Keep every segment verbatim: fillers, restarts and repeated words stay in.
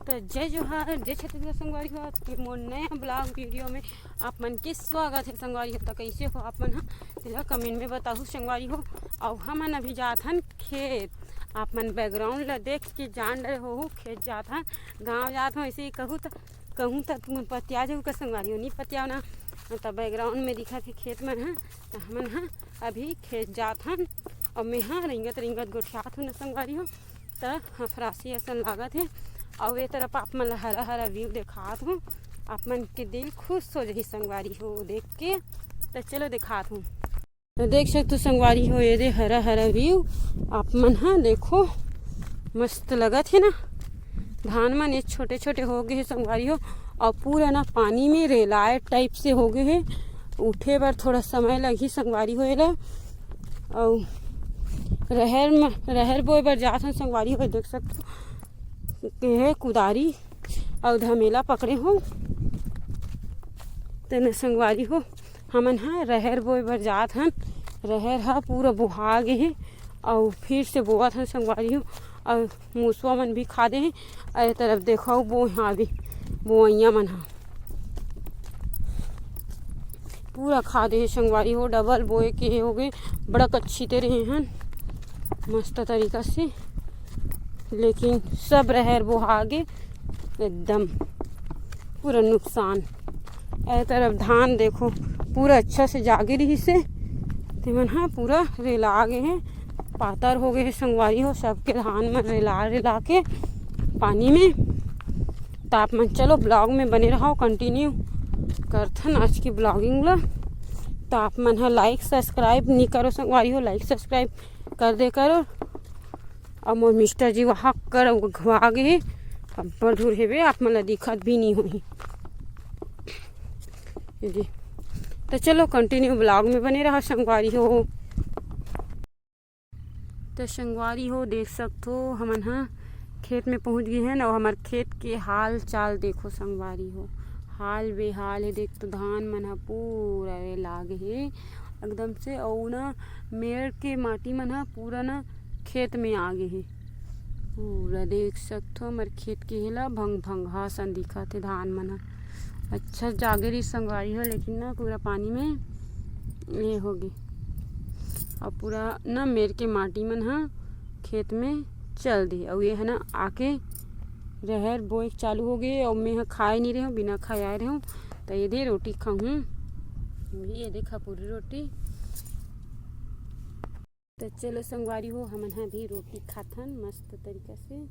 तो जय जोहार, जय छत्तीसगढ़ संगवारी हो। आज के मोर नया ब्लॉग वीडियो में आप मन के स्वागत है संगवारी हो। तो कैसे हो आप मन ह, तेला कमेंट में बताहू संगवारी हो। अउ हमन अभी जात हन खेत। आप मन बैकग्राउंड ला देख के जान डरे हो, खेत जात हन, गाँव जात हो, ऐसे ही कहूँ तो कहूँ त तुमन पतिया जाहू का संगवारी हो, नहीं पतियाव ना। त बैकग्राउंड में दिखत हे खेत मन ह, त हमन ह अभी खेत जात हन। अउ मैं ह रेंगत रेंगत गोठियात हूँ ना संगवारी हो, त हफरासी असन लागत हे। अउ ए तरफ आप मन ला हरा हरा व्यू देखात हूँ, आप मन के दिल खुश हो जाही संगवारी हो देख के। त चलो देखात हूँ। तो देख सकथो संगवारी हो, ये दे हरा हरा व्यू आप मन ह देखो, मस्त लगत हे ना। धान मन ये छोटे छोटे हो गए हे संगवारी हो, अउ पूरा ना पानी में रेलाए टाइप से हो गए हे। उठे बर थोड़ा समय लगही संगवारी हो एला। अउ रहर म, रहर बोए बर जात हन संगवारी हो, देख सकथो के हे कुदारी अउ धमेला पकड़े हो। तेने संगवारी हो, हमन ह रहर बोए बर जात हन। रहर ह पूरा बोहा गे हे अउ फिर से बोवत हन संगवारी हो। अउ मुसवा मन भी खा दे हे। अरे तरफ देखो, बोहा भी बोइया मन ह पूरा खा दे हे संगवारी हो। डबल बोए के हो गए, बड़ा कच्छी ते रहे हन मस्त तरीका से, लेकिन सब रहर बोहा गे एकदम पूरा नुकसान। ए तरफ धान देखो, पूरा अच्छा से जागे रहिस हे, तेमन ह पूरा रेला गे हे। पातर हो गए हे संगवारी हो, सबके धान मन रेला रेला के पानी में। त आप मन चलो ब्लॉग में बने रहो, कंटिन्यू करथन आज की ब्लॉगिंग ला। त आप मन ह लाइक सब्सक्राइब नी करो संगवारी हो, लाइक सब्सक्राइब कर दे करो। अब मोर मिस्टर जी वहाँ कर घुआ गए, अब्बड़ दूर हेबे, आप मन ला दिखत भी नहीं होही। ये जी, तो चलो कंटिन्यू ब्लॉग में बने रहा संगवारी हो। तो संगवारी हो, देख सकथो हमन ह खेत में पहुँच गए हन अउ हमर खेत के हाल चाल देखो संगवारी हो, हाल बेहाल हे। देख तो धान मन ह पूरा लागे हे एकदम से, अउ ना मेड़ के माटी मन ह पूरा ना खेत में आ गे हे। पूरा देख सकथो, हमर खेत के हेला भंग भंगहा सन दिखत हे धान मन ह। अच्छा जागे रही संगवारी हो, लेकिन ना पूरा पानी में ये हो गे, अउ पूरा ना मेड़ के माटी मन ह खेत में चल दे। अउ ये ह ना आके रहर बोए के चालू हो गे, अउ मैं ह खाए नहीं रहे हूँ, बिना खाए आए रहे हूँ। तो ये दे रोटी खाऊँ, ये देखा पूरी रोटी। तो चलो संगवारी हो, हमन ह भी रोटी खाथन मस्त तरीका से,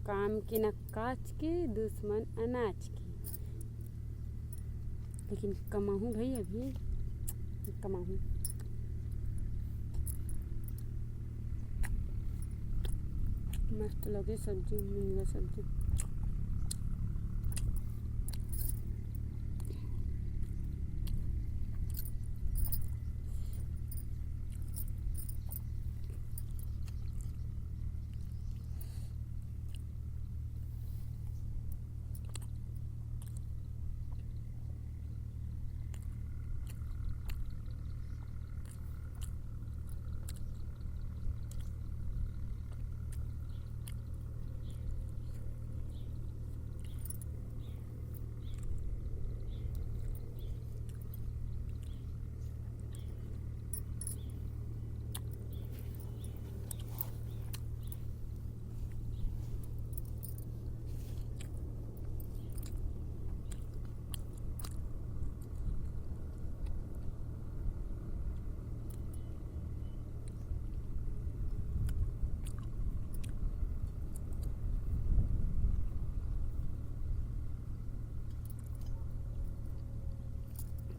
काम के न काज के, दुश्मन अनाज के। लेकिन कमाहूँ भाई, अभी कमाहूँ। मस्त लगे सब्जी, मुनगा सब्जी।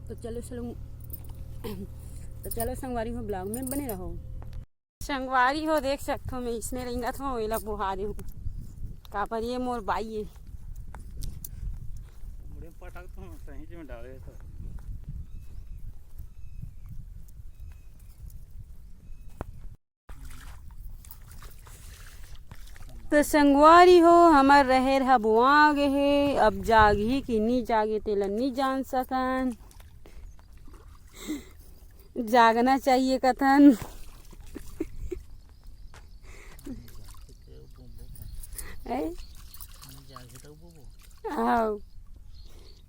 तो चलो, चलो, तो चलो संगवारी हो, ब्लॉग में बने रहो। संगवारी हो, देख सकथो, मैं इसने रेंगत हूँ, एला बोहा दे हूँ, काबर ये मोर बाई है। मुड़े पटक तो सही में डाले तो। तो संगवारी हो, हमर रहेर ह बोआ गे हे, अब जागही कि नी जागे तेला नी जान सकन। जागना चाहिए कथन। ए? आओ,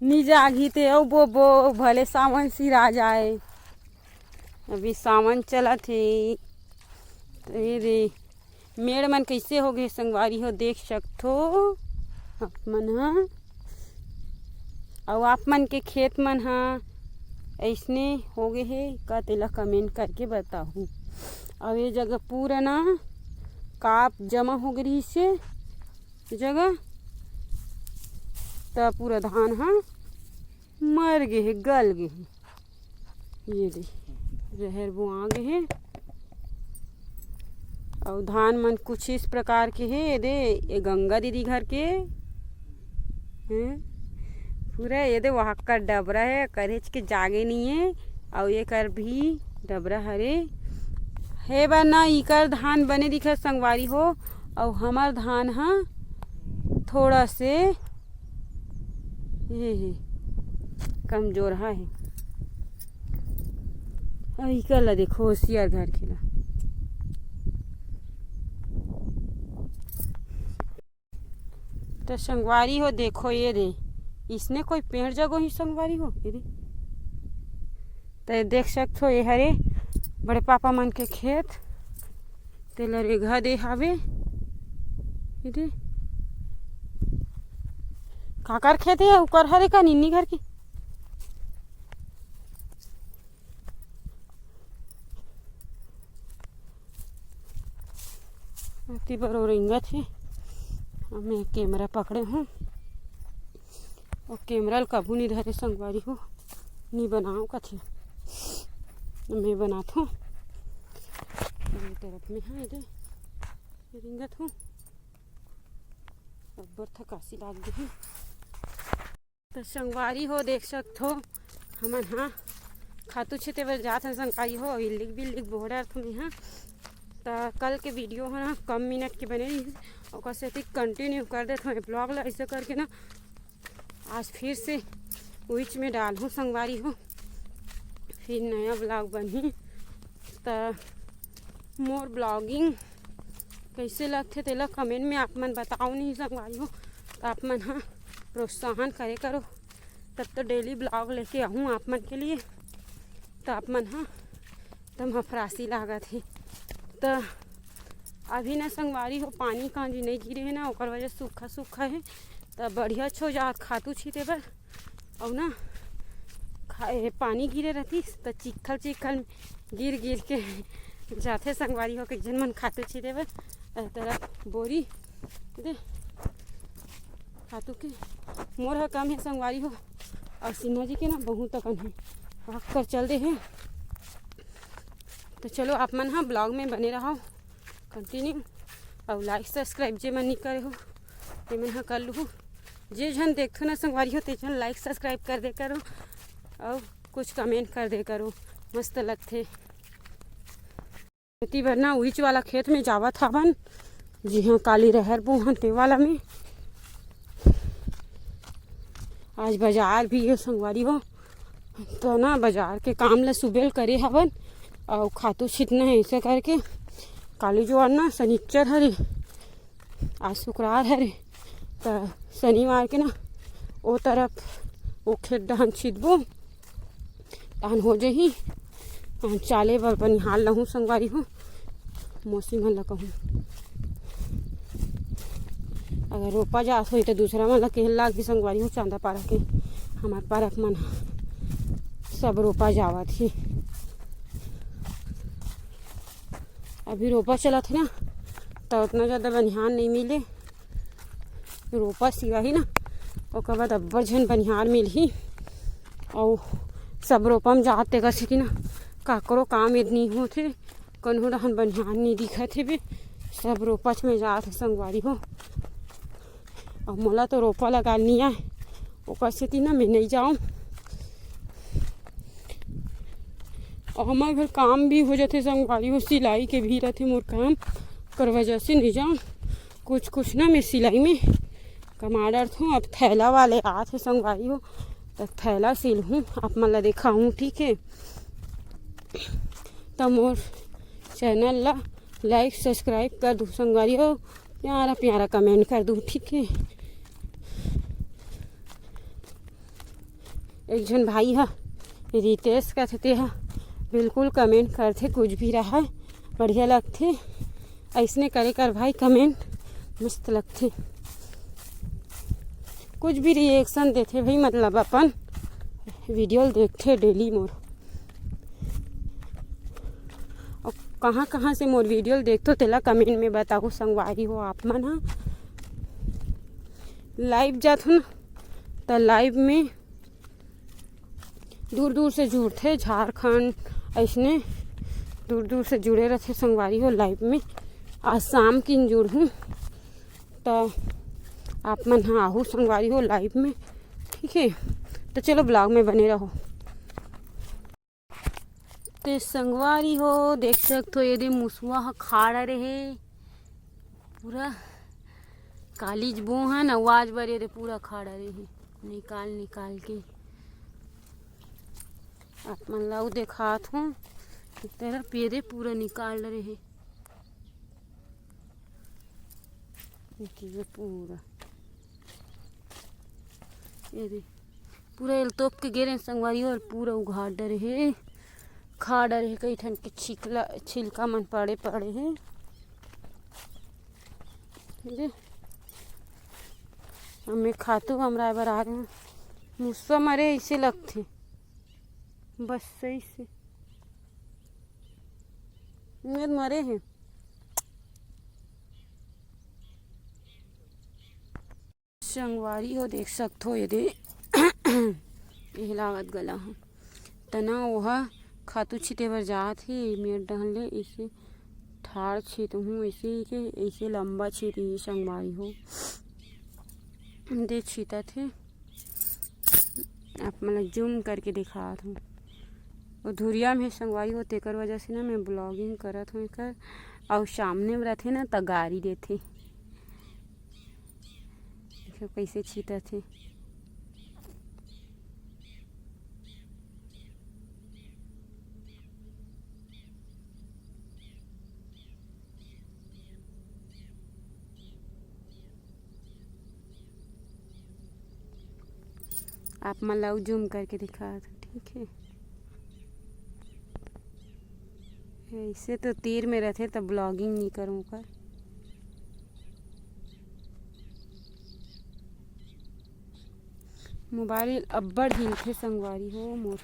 नी जागही ते अउ बोबो, भले सावन सिरा जाए। अभी सावन चलत हे। तो ये दे, मेड़ मन कइसे हो गए संगवारी हो, देख सकथो आप मन ह। अउ आप मन के खेत मन ह अइसने हो गए हे का, तेला कमेंट करके बताहू। अउ ये जगह पूरा ना काप जमा हो गए रहिस हे जगह, त पूरा धान ह मर गे हे, गल गे हे। ये दे, रहर बोआ गे हे। अउ धान मन कुछ इस प्रकार के हे। ये दे, ये गंगा दीदी घर के, हैं? पूरा ये दे, वहाँ का डबरा हे, करेच के जागे नहीं हे। अउ ये कर भी डबरा हरे। हे बा ना, इकर धान बने दिखत संगवारी हो, अउ हमर धान ह थोड़ा से ये हे, कमजोर हा हे। अउ इकर ला देखो, होशियार घर के ला। तो संगवारी हो, देखो ये दे, इसने कोई पेड़ जगो ही संगवारी हो, ये दे। तो ये देख सकथो, ये हरे बड़े पापा मन के खेत, तेला रेघा दे हावे। ये दे, काकर खेत हे, उकर हरे का निन्नी घर के। अति बर ओ रेंगत हे। अब मैं कैमरा पकड़े हूँ, और कैमरा ल कभू नहीं धरे संगवारी हो, नहीं बनाओ कथे, मैं बनात हूँ। ये तरफ में है, ये दे, ये रेंगत हूँ, अब्बड़ थकासी लाग गई। तो संगवारी हो, देख सकथो, हमन हा खातू छिते बर जात हन संगवारी हो, इल्लिक बिल्लिक बोहड़त हन इहाँ। त कल के वीडियो ह ना कम मिनट के बने रहिस, ओकर सेती कंटिन्यू कर देत हन ब्लॉग ला। ऐसे करके ना आज फिर से बीच में डालहूँ संगवारी हो, फिर नया ब्लॉग बनही। त मोर ब्लॉगिंग कइसे लगथे तेला कमेंट में आप मन बताओ नहीं संगवारी हो। त आप मन हा प्रोत्साहन करे करो, तब तो डेली ब्लॉग लेके आहूँ आप मन के लिए। त आप मन हा एकदम हफरासी लागत हे। त अभी ना संगवारी हो, पानी कांजी नहीं गिरे हे ना, ओकर वजह सूखा सूखा हे। त बढ़िया छो जात खातू छीते बर। अउ ना खा-, ए, पानी गिरे रहतिस त चिक्खल चिक्खल गिर गिर के जाथे संगवारी हो, कई झन मन खातू छीते बर। ए तरफ बोरी दे खातू के मोर ह कम हे संगवारी हो, अउ सिन्हा जी के ना बहुत अकन हे, भाग कर चल दे हे। तो चलो आप मन ह ब्लॉग में बने रहो कंटिन्यू, अउ लाइक सब्सक्राइब जे मन नहीं करे हो ते मन ह कर लूहू। जे झन देखथो ना संगवारी हो, ते झन लाइक सब्सक्राइब कर दे करो, अउ कुछ कमेंट कर दे करो, मस्त लगथे। खेती बर ना उहीच वाला खेत में जावत हवन, जिहाँ काली रहर बोहन ते वाला में। आज बाजार भी हे संगवारी हो, तो ना बाजार के काम ल सुबेल करे हवन, अउ खातू छितना हे ऐसे करके। काली जो ना शनिचर हरे, आज शुक्रवार हरे, त शनिवार के ना ओ तरफ ओ खेत डहन छिदबो, तहन हो जही। तहन चाले बर बनिहार लहूँ संगवारी हो, मौसी मन ल कहूँ। अगर रोपा जात होई त दूसरा मन ल केहे लागही संगवारी हो, चांदा पारा के हमार पारा के मन ह सब रोपा जावत ही। अभी रोपा चलत हे ना, त उतना ज़्यादा बनिहार नहीं मिले। रोपा सिराही ना, ओकर बाद अब्बड़ झन बनिहार मिलही। अउ सब रोपा म जात तेकर सेती ना काकरो काम एद नहीं होत हे, कन्हो डहन बनिहार नहीं दिखत हे बे, सब रोपच में जात हे संगवारी हो। अउ मोला तो रोपा लगा नहीं आए, ओकर सेती ना मैं नहीं जाऊँ। अउ हमर घर काम भी हो जाथे संगवारी हो, सिलाई के भी रथे मोर काम, कर वजह से नहीं जाऊँ। कुछ कुछ ना मैं सिलाई में कमा डरथों। अब थैला वाले आत हे संगवारी हो, त थैला सिलहूँ, आप मन ला देखाहूँ, ठीक हे। त मोर चैनल ला लाइक सब्सक्राइब कर दू संगवारी हो, प्यारा प्यारा कमेंट कर दू, ठीक हे। एक झन भाई ह रितेश कथे, ते ह बिल्कुल comment करथे, कुछ भी रहय बढ़िया लगथे। अइसने करे कर भाई, comment मस्त लगथे। कुछ भी reaction देथे भाई, मतलब अपन video ल देखथे daily मोर। अउ कहाँ कहाँ से मोर video ल देखथो, तेला comment में बताहू संगवारी हो आप मन ह। Live जाथो ना, त live में दूर दूर से जुड़थे, झारखंड, अइसने दूर दूर से जुड़े रथे संगवारी हो live में। आज शाम किन जुड़हूँ, त आप मन ह आहू संगवारी हो live में, ठीक है। तो चलो, vlog में बने रहो। ते संगवारी हो, देख सकथो, ये दे मुसवा ह खा डरे हे पूरा। कालीच बो हन, आवाज बर ये दे पूरा खा डरे हे, निकाल निकाल के। आप मन ला अउ देखात हूँ, तेरा पेरे पूरा निकाल डरे हे। ये पूरा, ये दे, पूरा एल तोप के गे रेहेन संगवारी हो, अउ पूरा उघार डरे हे, खा डरे हे, कई ठन के छिकला, छिलका मन पड़े पड़े हे। ये दे, हमें खातू बमराए बर आ गे हन। मुसवा मरे अइसे लगथे, बस सही से मरे हे। संगवारी हो, देख सकथो, ये दे, ये लागत गला ह। तना ओहा खातू छिते बर जात हे, मेर डहन ले अइसे ठाड़ छितहूँ, अइसे ही के, अइसे लंबा छित ही संगवारी हो। दे छितत हे, आप मन ला zoom करके दिखात हूँ। वो धुरिया में संगवारी हो, तेकर वजह से ना मैं vlogging करत हूँ एकर। अउ सामने में रथे ना, त गारी देथे। देखो कइसे छीतत हे। आप मन ला अउ zoom करके दिखात हूँ, ठीक है। ऐसे तो तीर में रथे, त vlogging नहीं करूँ ओकर। मोबाइल अब्बड़ हिलथे संगवारी हो मोर।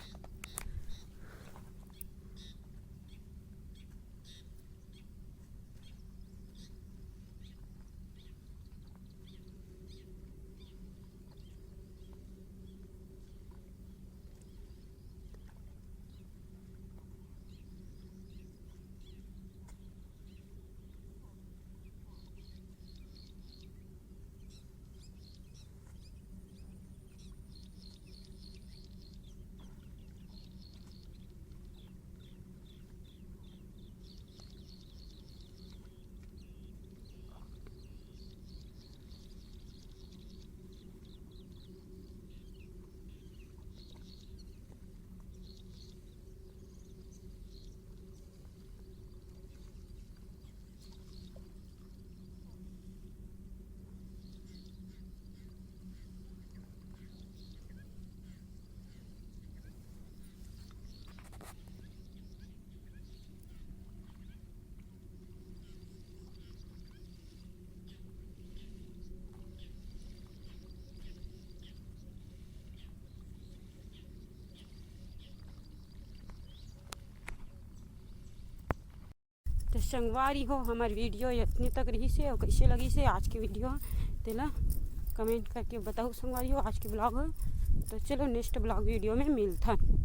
तो संगवारी हो, हमर video इतने तक रहिस हे। अउ कइसे लगिस हे आज के video, तेला comment करके बताहू संगवारी हो, आज के vlog हो। तो चलो, next vlog video में मिलथन।